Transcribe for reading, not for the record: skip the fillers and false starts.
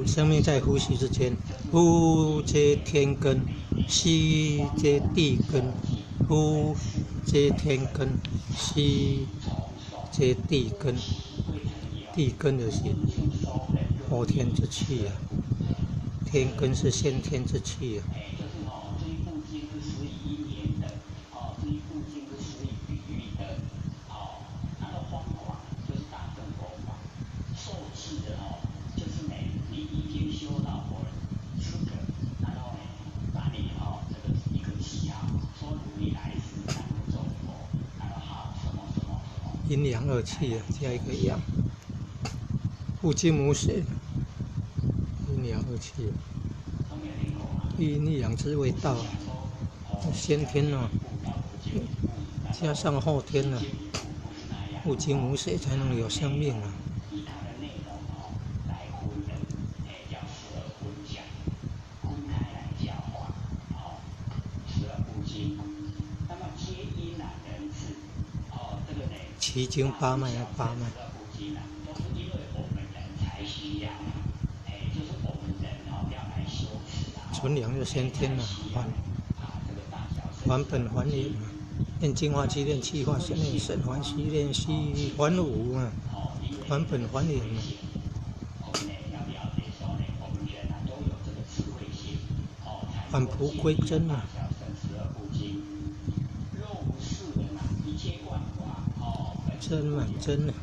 生命在呼吸之間，呼接天根，吸接地根，呼接天根，吸接地根，地根就是後天之氣啊，天根是先天之氣啊。陰陽二氣啊，加一個陽，父精母血，陰陽二氣，陰陽之謂道，先天啊，加上後天啊，父精母血才能有生命啊。奇經八脈啊，八脈。純陽就先天了，還本還原嘛。練精化氣，練氣化，練神還虛，練虛還無嘛，還本還原嘛。返璞歸真嘛。真嘛真啊。